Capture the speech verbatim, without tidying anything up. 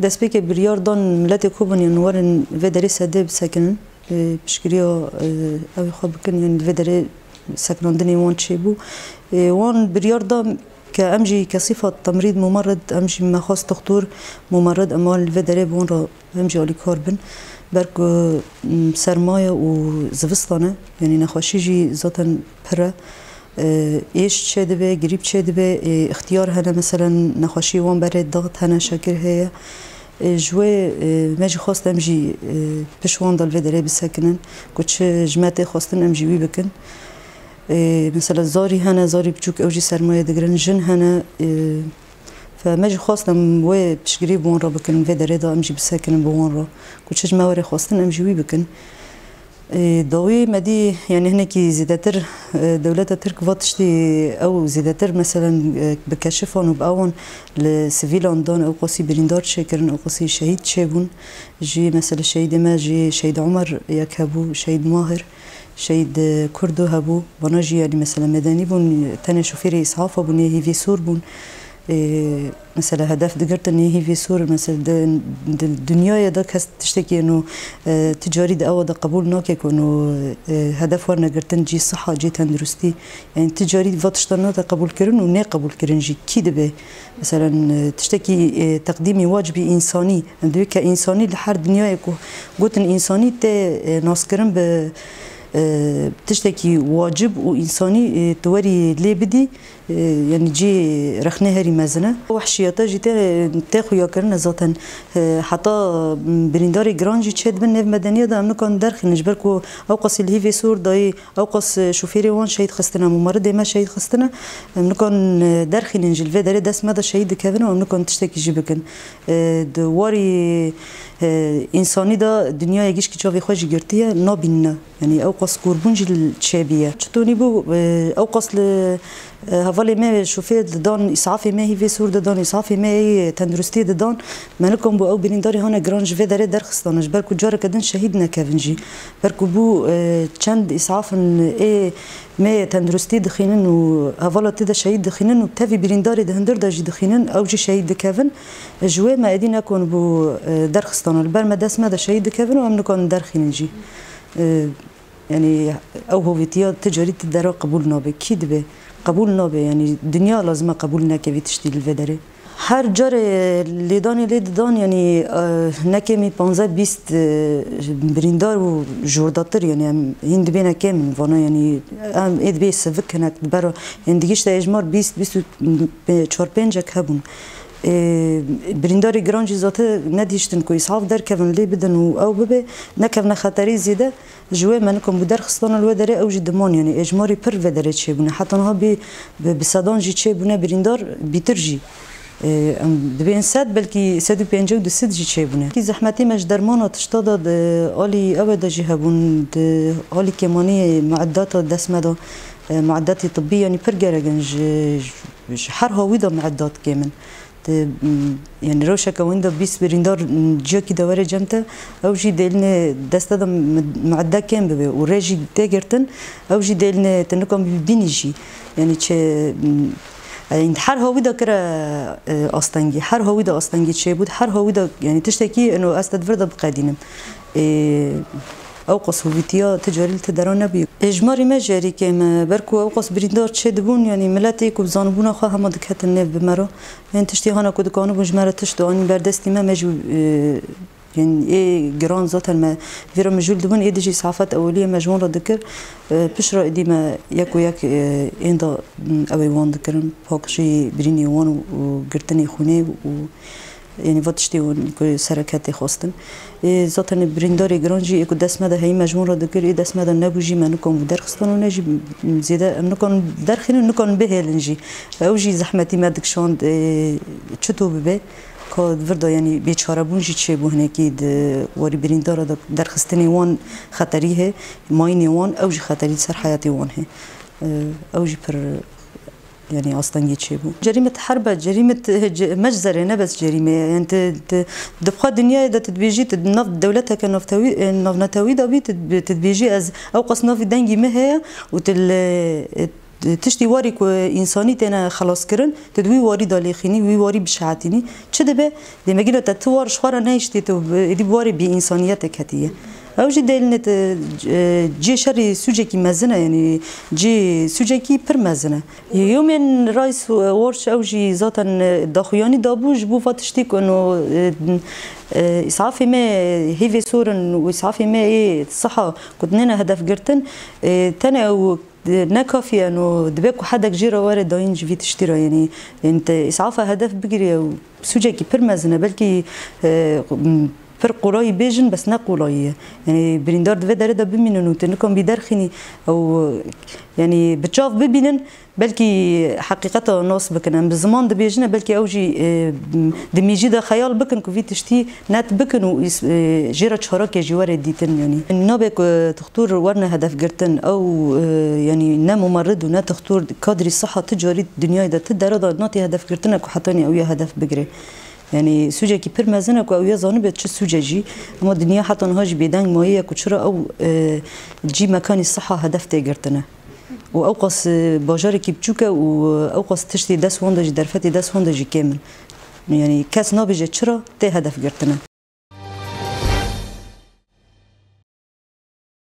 Destpêkê biryar dan miletê ku bûn yên werin vê derê sedê bisekinin. E, piştgiriya, e, ew ê xwe bikin, yên li vê derê sekinandinê wan çêbû. E, wan biryar da ke em jî kesîfa temrîd, mumerid, em jî me xwest dixtur, mumerid, em wan li vê derê bi wan re em jî alîkar bin. Ber ku, m, sermaye û zivistan e, yanî nexweşî jî zaten pir e. E, êş çêdibe, grîp çêdibe, e, ixtiyar hene, meselen nexweşî wan berê, daxt hene, şekir heye. E, ji wê, e, me jî xwest em jî, e, piş wan de li vê derê bisekinin, ku çi ji me tê xwestin em jî wî bikin. E, mesela zarî hene, zarî biçûk ew jî sermaye digirin, jin hene, e, Fe me jî xwest em wê piştgirî bi wan re bikin, vê derê de em jî bisekinin bi wan re. Ku çi ji me were xwestin em jî wî bikin. Ê, dawî me dî, yanî hinekî zêdetir, e, dewleta Tirk va tiştî ew zêdetir, meselen, e, bi keşifan û bi ewan li sivîlan dan, ew qasî birîndar çêkirin, ew qasî şehîd çêbûn. Jî mesela şehîdê me jî Şehîd Omer yek hebû, Şehîd Mahir. Şehîd, e, Kurdo hebû, vana jî, yanî, mesela, medenî bûn, tenê şofêrê îshafa bûn, yê hîvê sor bûn. E, mesela, hedef digirtin, yê hîvê sor, mesela, di, di dinyayê de kes tiştekî eno, e, ti carî di ewa de qebûl nake ku eno, e, hedef werne girtin, cî siha, cî tenduristî. Yanî, ti carî va tiştan nate qebûlkirin û nê qebûlkirin jî. Kî dibe? Meselen, e, tiştekî, e, teqdîmî wacibî însanî. Em divê ke însanî li her dinyayê ku gotin însanî tê, e, naskirin bi, e, tiştekî wacib û însanî, e, tu werî lê bidî, e, yanî cî rexnê herî mezin e. Wehşiyeta jî tê, tê xuyakirin e zaten. E, heta, m, birîndarê giran jî çêdibin nêv medeniya de em nikarin derxînin. Ji ber ku ew qasî li hîvê sor dayî Ew qas, e, şofêrê wan şehîd xistine, mumeridê me şehîd xistine. Em nikarin, e, derxînin jî li vê derê dest me de şehîd dikevin û em nikarin tiştekî jî bikin. E, di warî, e, însanî de dinyayê gişkî çavê xwe jî girtiye, nabînine. Yanî ew qas kûrbûn jî li çêbîye. Çitonî bû, e, ew qas li, e, hevalê me şofêr didan, îsafê me hîvê sor didan, îsafê me yê tenduristiyê didan. Me nikan bû ew birîndarê hane giran ji vê derê derxistane, ji ber ku careke din şehîd nekevin jî. Ber ku bû, e, çend îsaf in ê me yê tenduristî dixînin û hevala tê de şehîd dixînin û tevî birîndarê di hundir de jî dixînin, ew jî şehîd dikevin. Ji wê me êdî nekonibû, e, derxistana. Li ber me dest me de şehîd dikevin û em nikarin derxînin jî. E, yanî ew hovîtiya ti carî ti dera qebûl nabe. Kî dibe? Qebûl nabe. Yanî dinya lazim e qebûl neke vî tiştî li vê derê. Her carê lêdanê lê didan, yanî, e, ne kêmî panzdeh bîst, e, birîndar û jordatir, yanî em hîn dibêne kêm in vana, yanî em ê dibê sivik hinek di ber, yanî digihîşte êjmar bîst, bîst û çar pêncek hebûn. E, birîndarê giran jî zate nedihiştin ku îsaf derkevin lê bidin û ew bibe, nekevne xeterî zêde. Ji wê me nikan bû derxistana li wê derê, ew jî diman, yanî êjmarî pir vê derê çêbûne. Heta niha bî, bi, bi sedan jî çêbûne birîndar, bîtir jî. Ê, em dibên sed, belkî sed û pêncî û du sed jî çêbûne. Kî zehmetî me ji dermana tişta de, di alî ew ê de jî hebûn, di alî kêmanî mueddata dest me de, e, mueddetî tibbî, yanî pir gerek in ji, ji her hawî de mueddat kêm in. Di, m, yanî rewşeke wenda bîst birîndar, m, ciyakî de were cem te, ew jî dêlinê deste de m-, muedde kêm bibe û rê jî tê girtin, ew jî dêlinê te nikan bî bînî jî. Yanî çi, m, yanî her hawî de kire, e, astengî, her hawî de astengî çêbû, her hawî de, yanî tiştekî ino ez te di vir de biqedînim. Ê, ew qas hovîtiya ti carî li ti dera nebûye. Êjmarî me jî herî kêm e. Ber ku ew qas birîndar çêdibûn, yanî miletê ku bi zanibûna xwe hema diketin nêv bi me re. Yên tiştî hana ku dikanibûn ji me re tişt anîn ber destî me, me jî, e, yên ê giran zaten me vê re mijûl dibûn, ê dijî îsafet eweliyê me ji wan re dikir. E, pişt re êdî me yek û yek, e, ênda, m, ew ê wan dikirin. Paqijî birînê wan û, û girtinê xwînê û Yanî va tiştê hûn ku sereke tê xwestin. Ê, zaten birîndarê giran jî ê ku dest me de heyî me ji wan re dikir, ê dest me de nebû jî me nikan bû derxistin û ne jî zêde em nikan derxînin, nikan bihêlin jî. Ew jî zehmetî me dikişand, ê, çito bibe. Ka di vir de, yanî bêçarebûn jî çêbû hinekî di warî birîndara de derxistinê wan xeterî hê, mayînê wan, ew jî xeterî li ser heyatê wan hê. Ê, ew jî pir Yanî astengî çêbû. Cerîmet herb e, cerîmet, e, ce-, me ji zerê ne bes cerîme ye. Yanî tu, tu, di xwe dinyayê de tu dibêjî, tu di nav dewleteke navtewî, e, navnetewî de bî, tu, tu dibêjî ez ew qas navî dengî min heye û tu li, e, Tiştî warî ku însanî têne xelaskirin, tu di wî warî de lêxînî, wî warî bişehetînî. Çi dibe? Dêmegîna te ti war ji xwe re nehiştî, tu êdî bi warê bêînsaniyetê ketiye. Ew jî dêlinê te, e, cê şerî sûcekî mezin e, yanî cê sûcekî pir mezin e. Human Rights Watch ew jî zaten, e, daxuyanî dabû ji bo va tiştî ku no, e, e, îsafê me hêvê sor in û îsafê me ê siha ku dinêne hedef girtin, e, tenê ew ne kafî ye, no dibe ku hedek jê re were dayîn ji vî tiştî re, yanî, yanî te îsafa hedef bigiriye û sûcekî pir mezin e, belkî, e, pir qolayî bêjin, bes ne qolayî ye. Yanî birîndar di vê derê de bimînin û tu nikan bî derxînî ew, yanî bi çav bibînin, belkî heqîqeta nas bikin. Em bi ziman dibêjin e, belkî ew jî, e, di mîjî de xeyal bikin ku vî tiştî net bikin û îs-, e, jê re çarekê jî were dîtin, yanî. Nabe ku tixtûr werne hedef girtin, ew, e, yanî ne mumerid û ne tixtûr, kadrî siha ti carî dinyayê de ti dere de natê hedef girtine ku hetanî ew ya hedef bigire. Yanî sûcekî pir mezin e ku ew ya zanibe çi sûce jî, ema dinya heta niha jî bêdeng maye ye ku çira ew, e, cî mekanî siha hedef tê girtine. Û ew qas, e, bajarekî biçûk e û ew qas tiştê dest wan de jî, derfetê dest wan de jî kêm in. Yanî kes nabêje çira tê hedef girtine.